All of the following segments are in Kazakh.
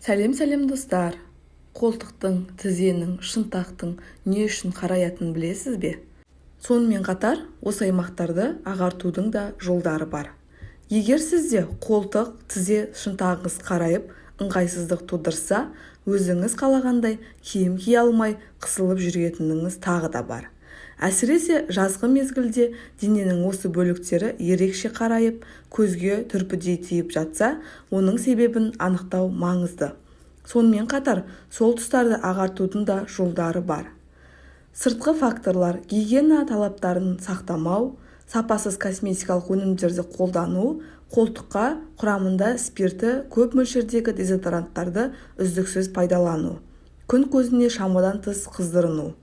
Сәлем, сәлем, достар! Қолтықтың, тізенің, шынтақтың не үшін қараятынын білесіз бе? Сонымен қатар осы аймақтарды ағартудың да жолдары бар. Егер сізде қолтық, тізе, шынтағыңыз қарайып, ыңғайсыздық тудырса, өзіңіз қалағандай киім кие алмай, қысылып жүретініңіз тағы да бар. Әсіресе жазғы мезгілде дененің осы бөліктері ерекше қарайып, көзге түрпідей тиіп жатса, оның себебін анықтау маңызды. Сонымен қатар сол тұстарды ағартудың да жолдары бар. Сыртқы факторлар: гигиена талаптарын сақтамау, сапасыз косметикалық өнімдерді қолдану, қолтыққа құрамында спирті көп мөлшердегі дезодоранттарды үздіксіз пайдалану, күн көзіне шамадан тыс қыздырыну,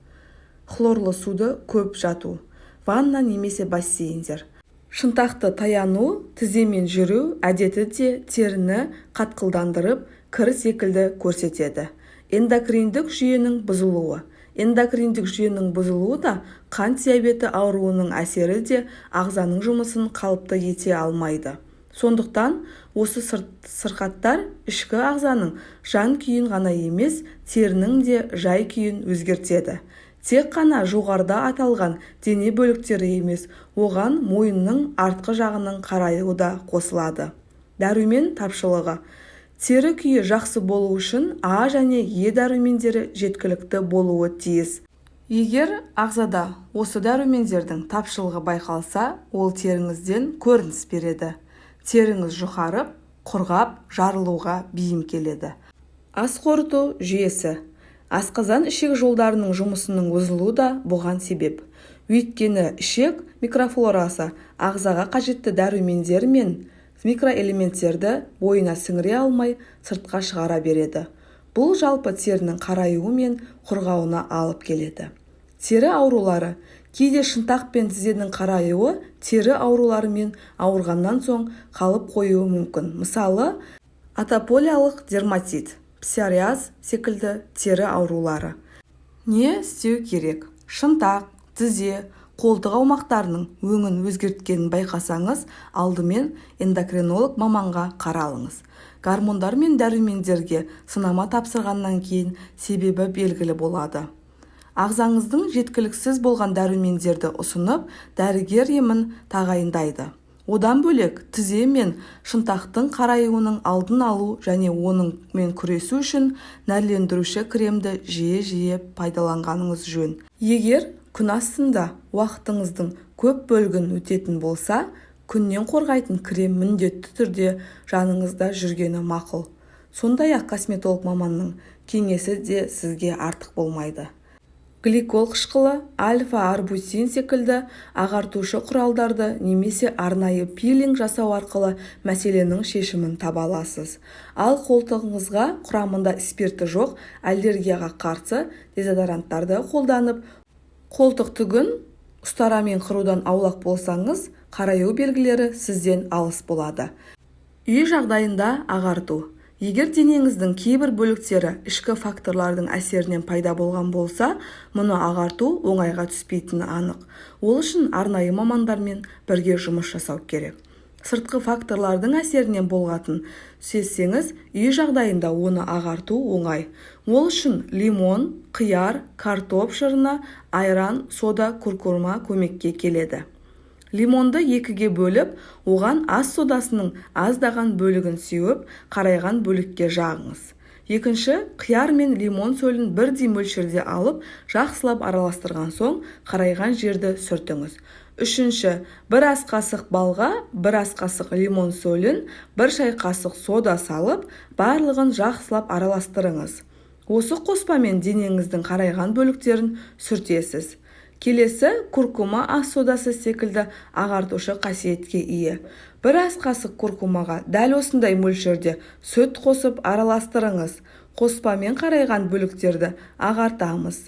хлорлы суды көп жату, ванна немесе бассейндер, шынтақты таяну, тіземен жүру әдеті де теріні қатқылдандырып, кір секілді көрсетеді. Эндокриндік жүйенің бұзылуы. Эндокриндік жүйенің бұзылуы да, қант диабеті ауруының әсері де ағзаның жұмысын қалыпты ете алмайды. Сондықтан осы сырқаттар ішкі ағзаның жан күйін ғана емес, терінің де жай күйін өзгертеді. Тек қана жоғарыда аталған дене бөліктері емес, оған мойынның артқы жағының қараюы да қосылады. Дәрумен тапшылығы. Тері күйі жақсы болу үшін А және Е дәрумендері жеткілікті болуы тиіс. Егер ағзада осы дәрумендердің тапшылығы байқалса, ол теріңізден көрініс береді. Теріңіз жұқарып, құрғап, жарылуға бейім келеді. Ас қорыту жүйесі, асқазан-ішек жолдарының жұмысының бұзылуы да бұған себеп. Өйткені ішек микрофлорасы ағзаға қажетті дәрумендер мен микроэлементтерді бойына сіңіре алмай, сыртқа шығара береді. Бұл жалпы терінің қараюы мен құрғауына алып келеді. Тері аурулары. Кейде шынтақ пен тізенің қараюы тері ауруларымен ауырғаннан соң қалып қоюы мүмкін. Мысалы, атопиялық дерматит, псориаз секілді тері аурулары. Не істеу керек? Шынтақ, тізе, қолтық аумақтарының өңін өзгерткенін байқасаңыз, алдымен эндокринолог маманға қаралыңыз. Гормондар мен дәрумендерге сынама тапсырғаннан кейін себебі белгілі болады. Ағзаңыздың жеткіліксіз болған дәрумендерді ұсынып, дәрігер емін тағайындайды. Одан бөлек, тізе мен шынтақтың қараюының алдын алу және онымен күресу үшін нәрлендіруші кремді жиі-жиі пайдаланғаныңыз жөн. Егер күн астында уақытыңыздың көп бөлігін өтетін болса, күннен қорғайтын крем міндетті түрде жаныңызда жүргені мақұл. Сондай-ақ косметолог маманның кеңесі де сізге артық болмайды. Гликол қышқылы, альфа-арбутин секілді ағартушы құралдарды немесе арнайы пилинг жасау арқылы мәселенің шешімін таба аласыз. Ал қолтығыңызға құрамында спирті жоқ, аллергияға қарсы дезодоранттарды қолданып, қолтық түгін ұстарамен қырудан аулақ болсаңыз, қараю белгілері сізден алыс болады. Үй жағдайында ағарту. Егер денеңіздің кейбір бөліктері ішкі факторлардың әсерінен пайда болған болса, мұны ағарту оңайға түспейтіні анық. Ол үшін арнайы мамандармен бірге жұмыс жасау керек. Сыртқы факторлардың әсерінен болғанын сезсеңіз, үй жағдайында оны ағарту оңай. Ол үшін лимон, қияр, картоп шырыны, айран, сода, куркума көмекке келеді. Лимонды екіге бөліп, оған ас содасының аздаған бөлігін сеуіп, қарайған бөлікке жағыңыз. Екінші, қияр мен лимон сөлін бірдей мөлшерде алып, жақсылап араластырған соң, қарайған жерді сүртіңіз. Үшінші, бір ас қасық балға бір ас қасық лимон сөлін, бір шай қасық сода салып, барлығын жақсылап араластырыңыз. Осы қоспамен денеңіздің қарайған бөліктерін сүртесіз. Келесі, куркума ас содасы секілді ағартушы қасиетке ие. Бір ас қасық куркумаға дәл осындай мөлшерде сүт қосып араластырыңыз. Қоспамен қарайған бөліктерді ағартамыз.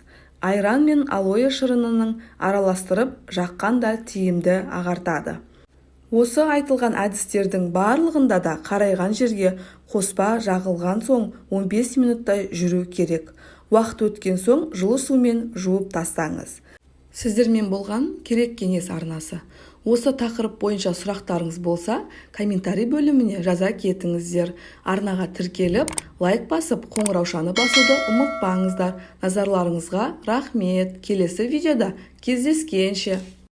Айран мен алоэ шырынының араластырып жаққан да тиімді ағартады. Осы айтылған әдістердің барлығында да қарайған жерге қоспа жағылған соң 15 минуттай жүру керек. Уақыт өткен соң жылы сумен жуып тастаңыз. Сіздермен болған Керек кеңес арнасы. Осы тақырып бойынша сұрақтарыңыз болса, комментарий бөліміне жаза кетіңіздер. Арнаға тіркеліп, лайк басып, қоңыраушаны басуды ұмытпаңыздар. Назарларыңызға рахмет! Келесі видеода кездескенше!